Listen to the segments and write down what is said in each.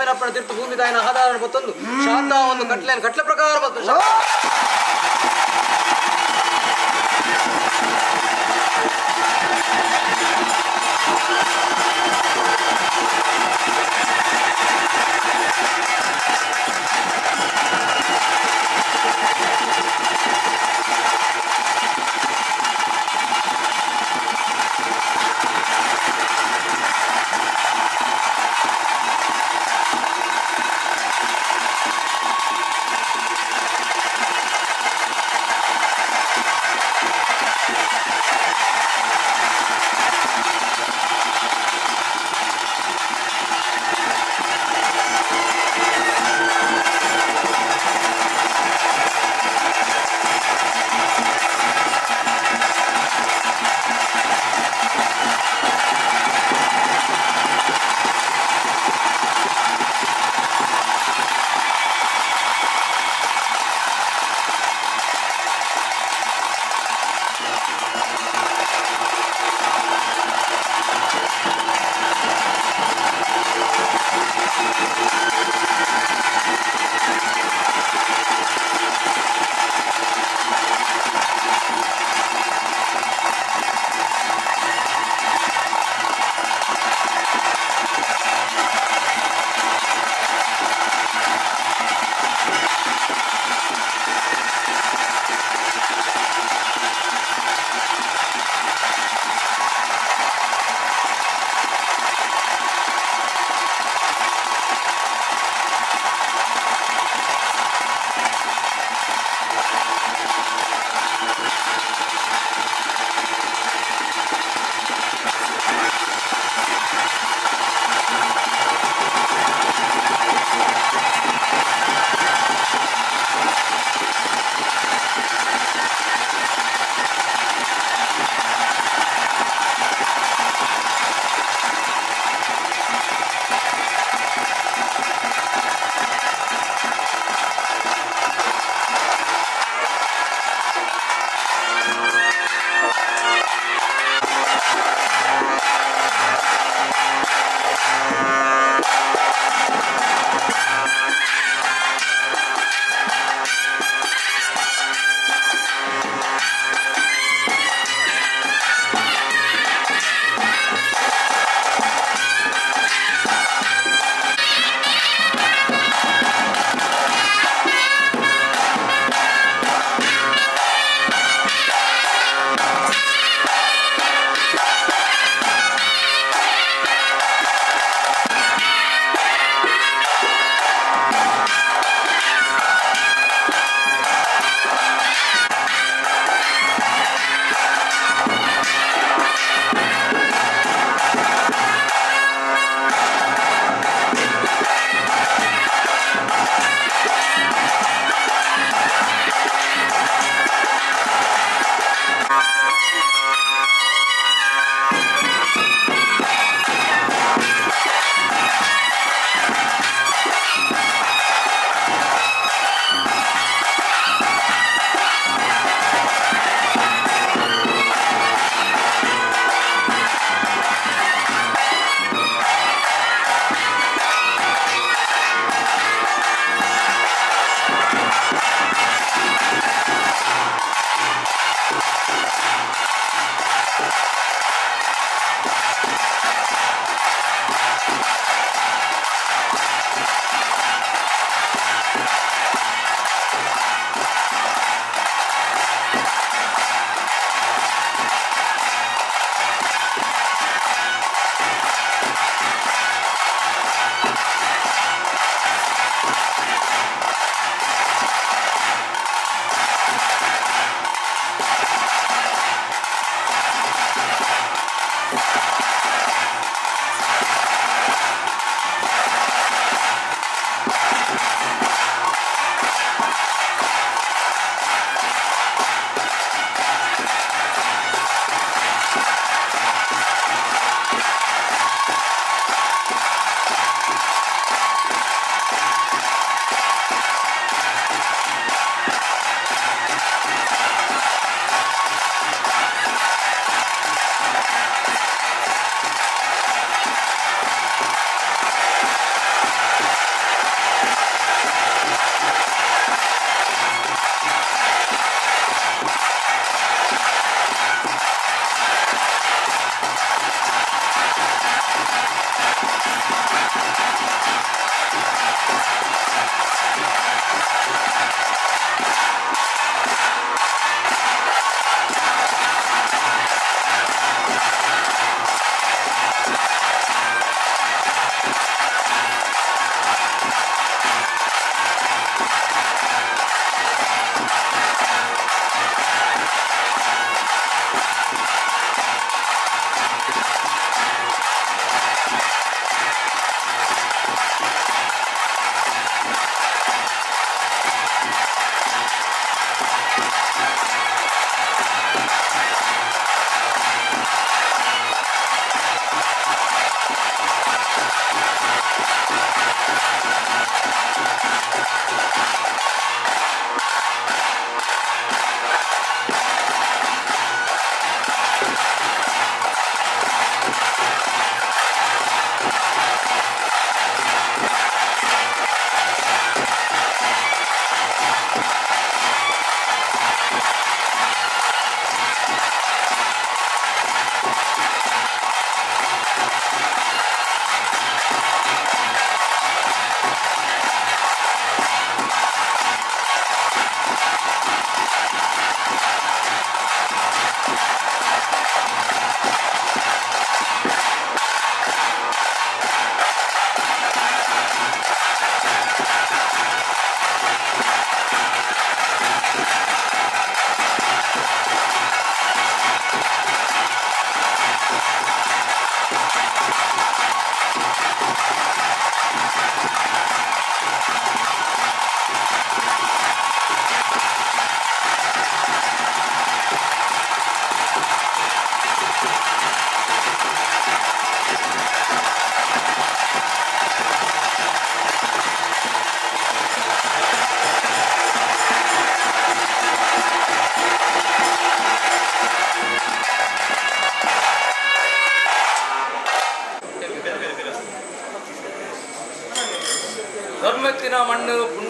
ದೇವರಪ್ಪನ ತಿರ್ತು ಭೂಮಿ ತಾಯಿನ ಆಧಾರ ಬತ್ತೊಂದು ಶಾಂತ ಒಂದು ಕಟ್ಲೆ ಕಟ್ಲೆ ಪ್ರಕಾರ ಬತ್ತು.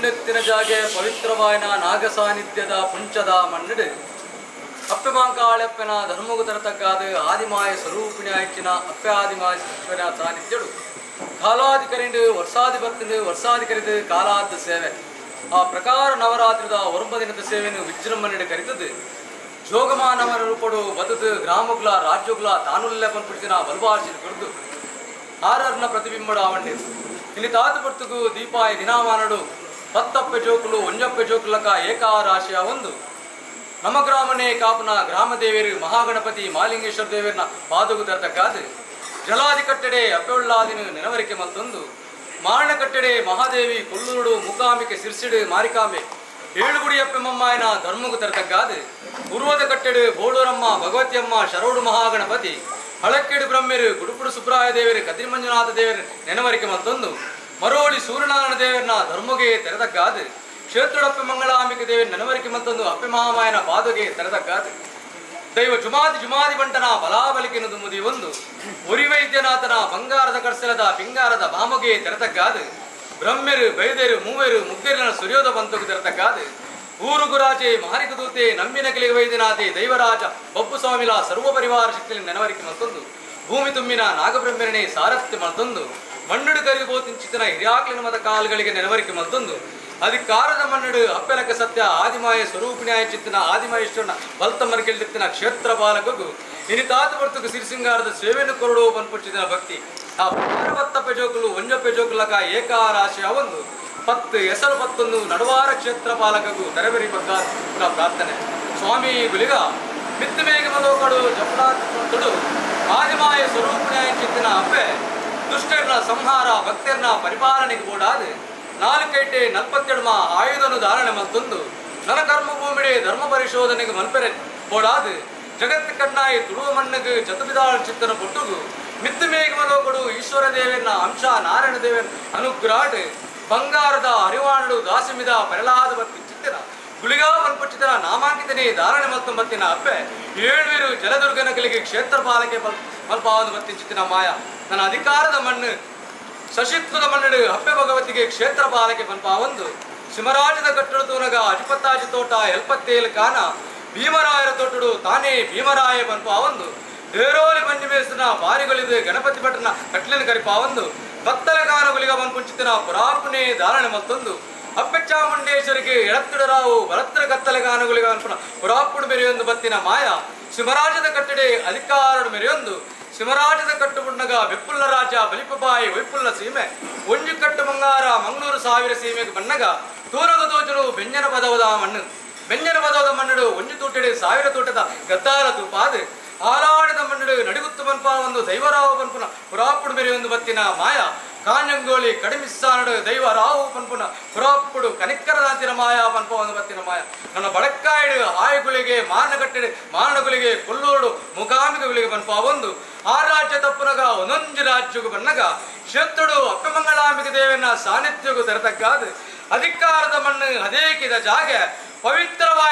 ಪುಣ್ಯತ್ತಿನ ಜಾಗೆ ಪವಿತ್ರವಾಯನ ನಾಗ ಸಾನ್ನಿಧ್ಯದ ಪುಂಚದ ಮಣ್ಣಿಡು ಅಪ್ಪೆಮಾಂಕಾಳಪ್ಪನ ಧರ್ಮಗು ತರತಕ್ಕಾದ ಆದಿಮಾಯ ಸ್ವರೂಪಿಣಿ ಆಯ್ಚಿನ ಅಪ್ಪೆ ಆದಿಮಾಯ ಸಾನ್ನಿಧ್ಯಡು ಕಾಲಾಧಿಕರಿಂಡು ವರ್ಷಾದಿ ಬತ್ತಿಂಡು ವರ್ಷಾಧಿಕರಿದು ಕಾಲಾದ ಸೇವೆ ಆ ಪ್ರಕಾರ ನವರಾತ್ರಿದ 9 ದಿನದ ಸೇವೆಯನ್ನು ವಿಜೃಂಭಣೆ ಕರಿತದ್ದು ಜೋಗಮಾನವರ ರೂಪಡು ಬದುದು ಗ್ರಾಮಗುಲ ರಾಜ್ಯಗುಲ ತಾನುಲ್ಲೆ ಪನ್ಪಿಡಿಸಿನ ಬಲ್ವಾರ್ಜಿನ ಕುರಿತು ಆರರ್ನ ಪ್ರತಿಬಿಂಬಡು ಆವಂಡಿ ಇಲ್ಲಿ ತಾತುಪರ್ತುಗು ದೀಪಾಯ ದಿನಾಮಾನಡು ಪತ್ತಪ್ಪೆ ಜೋಕುಲು ಒಂಜಪ್ಪೆ ಜೋಕುಲಕ ಏಕಾರಾಶಿಯ ಒಂದು ನಮ್ಮ ಗ್ರಾಮನೇ ಕಾಪುನ ಗ್ರಾಮದೇವಿಯರು ಮಹಾಗಣಪತಿ ಮಾಲಿಂಗೇಶ್ವರ ದೇವರನ್ನ ಪಾದಗು ತರತಕ್ಕಾದು ಜಲಾದಿ ಕಟ್ಟಡೆ ಅಪ್ಪೆಳ್ಳಾದಿನ ನೆನವರಿಕೆ ಮತ್ತೊಂದು ಮಾರಣ ಕಟ್ಟಡೆ ಮಹಾದೇವಿ ಕೊಲ್ಲೂರು ಮೂಕಾಂಬಿಕೆ ಸಿರ್ಸಿಡು ಮಾರಿಕಾಂಬೆ ಏಳುಗುಡಿಯಪ್ಪೆಮ್ಮಯ್ಯನ ಧರ್ಮಗು ತರತಕ್ಕಾದು ಪೂರ್ವದ ಕಟ್ಟೆಡು ಬೋಳೂರಮ್ಮ ಭಗವತಿಯಮ್ಮ ಶರೋಡು ಮಹಾಗಣಪತಿ ಹಳಕ್ಕೆಡು ಬ್ರಹ್ಮೆರು ಗುಡುಪುಡು ಸುಬ್ರಾಯ ದೇವರು ಕದ್ರಿ ಮಂಜುನಾಥ ದೇವರು ನೆನವರಿಕೆ ಮತ್ತೊಂದು ಮರೋಳಿ ಸೂರ್ಯನಾರಾಯಣ ದೇವರನ್ನ ಧರ್ಮಗೆ ತೆರೆದಕ್ಕಾದು ಕ್ಷೇತ್ರಡಪ್ಪೆ ಮಂಗಳಾಂಬಿಕೆ ದೇವರ ನೆನವರಿಕೆ ಮತ್ತೊಂದು ಅಪ್ಪೆ ಮಹಾಮಾಯನ ಪಾದಗೆ ತೆರೆದಕ್ಕಾದು ದೈವ ಜುಮಾದಿ ಜುಮಾದಿ ಬಂಟನ ಬಲಾಬಲಿಕೆನು ದುಮ್ಮುದಿ ಒಂದು ಒರಿವೈದ್ಯನಾಥನ ಬಂಗಾರದ ಕರ್ಸಲದ ಪಿಂಗಾರದ ಬಾಮುಗೆ ತೆರೆತಕ್ಕಾದು ಬ್ರಹ್ಮೆರು ಬೈದೇರು ಮೂವೆರು ಮುಗ್ಗೆರಿನ ಸೂರ್ಯೋದ ಬಂತಗು ತೆರೆತಕ್ಕಾದು ಊರುಗುರಾಜೆ ಮಾರಿಕದೂತೆ ನಂಬಿನ ಕಿಲಿ ವೈದ್ಯನಾಥೆ ದೈವರಾಜ ಬಬ್ಬು ಸ್ವಾಮಿಲ ಸರ್ವ ಪರಿವಾರ ಶಕ್ತಿಯಲ್ಲಿ ನೆನವರಿಕೆ ಮತ್ತೊಂದು ಭೂಮಿ ತುಂಬಿನ ನಾಗಬ್ರಹ್ಮರಣೆ ಸಾರಥ್ಯ ಮತ್ತೊಂದು ಮಣ್ಣುಡು ಕರಿಬೋತಿಂಚಿತನ ಹಿರಿಯಾಕ್ಲಿನ ಮತ ಕಾಲುಗಳಿಗೆ ನೆನವರಿಕೆ ಮತ್ತೊಂದು ಅಧಿಕಾರದ ಮಣ್ಣುಡು ಅಪ್ಪೆಲಕ ಸತ್ಯ ಆದಿಮಾಯ ಸ್ವರೂಪಿಣಿ ಚಿತ್ತನ ಆದಿಮಾಯೇಶ್ವರನ ಬಲ್ತಮರ್ಗೆಲ್ದಿತ್ತಿನ ಕ್ಷೇತ್ರ ಬಾಲಕಗೂ ಇನಿತಾತ ಬರ್ತುಕು ಸಿರಿಸಿಂಗಾರದ ಸೇವೆಯನ್ನು ಕೊರಡು ಪನ್ಪುಚ್ಚಿದ ಭಕ್ತಿ ಆ ಪಾರವತ್ತ ಪೆಜೋಕುಲು ಒಂಜ ಪೆಜೋಕುಲಕ ಏಕಾರಾಶಿಯ ಒಂದು ಪತ್ತು ಹೆಸರು ಪತ್ತೊಂದು ನಡುವಾರ ಕ್ಷೇತ್ರ ಪಾಲಕಗೂ ತೆರಬೆರಿ ಬಗ್ಗ ಪ್ರಾರ್ಥನೆ ಸ್ವಾಮಿ ಗುಲಿಗ ಮಿತ್ತು ಮೇಘ ಮಲೋಕಡು ಜಪಡಾತುಡು ಆದಿಮಾಯ ಸ್ವರೂಪಿಣಿ ಚಿತ್ತಿನ ಅಪ್ಪೆ ದುಷ್ಟರ್ನ ಸಂಹಾರ ಭಕ್ತರ್ನ ಪರಿಪಾಲನೆಗೆ ಬೋಡಾದು ನಾಲ್ಕೈಟೆ ನಲ್ಪತ್ತೆಡ್ಮ ಆಯುಧನು ಧಾರಣೆ ಮತ್ತೊಂದು ನನ್ನ ಕರ್ಮಭೂಮಿಡೆ ಧರ್ಮ ಪರಿಶೋಧನೆಗೆ ಮಲ್ಪೆರೆ ಬೋಡಾದು ಜಗತ್ತು ಕಣ್ಣಾಯಿ ತುಳುವ ಮಣ್ಣಗು ಚತುಬಿದಾಳ ಚಿತ್ತನ ಪೊಟ್ಟುಗು ಮಿತ್ತು ಮೇಘಮಲೋಕಡು ಈಶ್ವರ ದೇವನ ಅಂಶ ನಾರಾಯಣ ದೇವನ ಅನುಗ್ರಹಾಟ್ ಬಂಗಾರದ ಅರಿವಾಣಡು ದಾಸಿಮಿದ ಪ್ರಹ್ಲಾದ ಬತ್ತಿ ಚಿತ್ತನ ಗುಳಿಗಾ ಮಲ್ಪುಚಿತನ ನಾಮಾಂಕಿತನೇ ಧಾರಣೆ ಮತ್ತು ಮತ್ತಿನ ಅಪ್ಪೆ ಏಳ್ವೀರು ಜಲದುರ್ಗನಗಲಿಗೆ ಕ್ಷೇತ್ರ ಪಾಲಕೆ ಮಲ್ಪಾವದು ಬತ್ತಿ ಚಿತ್ತಿನ ಮಾಯ ನನ್ನ ಅಧಿಕಾರದ ಮಣ್ಣು ಸಶಿತ್ವದ ಮಣ್ಣು ಅಪ್ಪೆ ಭಗವತಿಗೆ ಕ್ಷೇತ್ರ ಪಾಲಕೆ ಪನ್ಪಾವೊಂದು ಸಿಮರಾಜದ ಕಟ್ಟಡು ತೂನಗ ಅಜಿಪತ್ತಾಜಿ ತೋಟ ಎಲ್ಪತ್ತೇಲು ಕಾನ ಭೀಮರಾಯರ ತೋಟಡು ತಾನೇ ಭೀಮರಾಯ ಪನ್ಪಾವೊಂದು ದೇರೋಲಿ ಬಂಜಿಮೇಸನ ಬಾರಿಗಳಿದು ಗಣಪತಿ ಭಟ್ಟನ ಕಟ್ಲಿನ ಕರಿಪಾವೊಂದು ಬತ್ತಲ ಕಾನಗುಲಿಗ ಪನ್ಪುಂಚಿತನ ಪುರಾಪುನೇ ಧಾರಣೆ ಮತ್ತೊಂದು ಅಪ್ಪೆಚ್ಚಾಮುಂಡೇಶ್ವರಿಗೆ ಎಳತ್ತಿಡರಾವು ಬಲತ್ತರ ಕತ್ತಲೆ ಕಾನಗುಲಿಗ ಅನ್ಪುನ ಪುರಾಪುಡು ಮೆರೆಯೊಂದು ಬತ್ತಿನ ಮಾಯ ಸಿಮರಾಜದ ಕಟ್ಟಡೆ ಅಧಿಕಾರಡು ಮೆರೆಯೊಂದು ಸಿಮರಾಜದ ಕಟ್ಟುಬುಣ್ಣಗ ಬೆಪ್ಪುಲ್ಲ ರಾಜ ಬಲಿಪಬಾಯಿ ವೈಪುಲ್ಲ ಸೀಮೆ ಒಂಜು ಕಟ್ಟು ಬಂಗಾರ ಮಂಗಳೂರು ಸಾವಿರ ಸೀಮೆಗೆ ಬಣ್ಣಗ ತೂರಗ ತೋಜಲು ಬೆಂಜನ ಪದವದ ಮಣ್ಣು ಬೆಂಜನ ಪದವದ ಮಣ್ಣು ಒಂಜು ತೂಟೆಡೆ ಸಾವಿರ ತೋಟದ ಗದ್ದಾಲ ತೂಪಾದು ಆಲಾಡಿದ ಮಣ್ಣು ನಡಿಗುತ್ತು ಬನ್ಪ ಒಂದು ದೈವರಾವ ಪನ್ಪುನ ಪುರಾಪುಡು ಮೆರೆಯೊಂದು ಬತ್ತಿನ ಮಾಯ ಕಾಂಜಂಗೋಳಿ ಕಡಿಮಿಸ್ಸಾನಡು ದೈವ ರಾವು ಪನ್ಪುನ ಪುರಾಪುಡು ಕನಿಕ್ಕರದಾಂತಿನ ಮಾಯ ಪನ್ಪ ಒಂದು ಬತ್ತಿನ ಮಾಯ ನನ್ನ ಬಡಕ್ಕಾಯಿಡು ಆಯುಗುಳಿಗೆ ಮಾರನಗಟ್ಟೆಡು ಮಾರಣಗುಳಿಗೆ ಕೊಲ್ಲೂರು ಮುಖಾಮಿಕಗಳಿಗೆ ಪನ್ಪ ಒಂದು ಆ ರಾಜ್ಯ ತಪ್ಪುನಗ ಒಂದೊಂದು ರಾಜ್ಯಗೂ ಬನ್ನಗ ಕ್ಷೇತ್ರಡು ಅಪ್ಪಮಂಗಳಾಂಬಿಕೆ ದೇವನ ಸಾನ್ನಿಧ್ಯಗೂ ತೆರತಕ್ಕಾದು ಅಧಿಕಾರದ ಮಣ್ಣು ಅದೇಕಿದ ಜಾಗೆ ಪವಿತ್ರವಾಯಿನ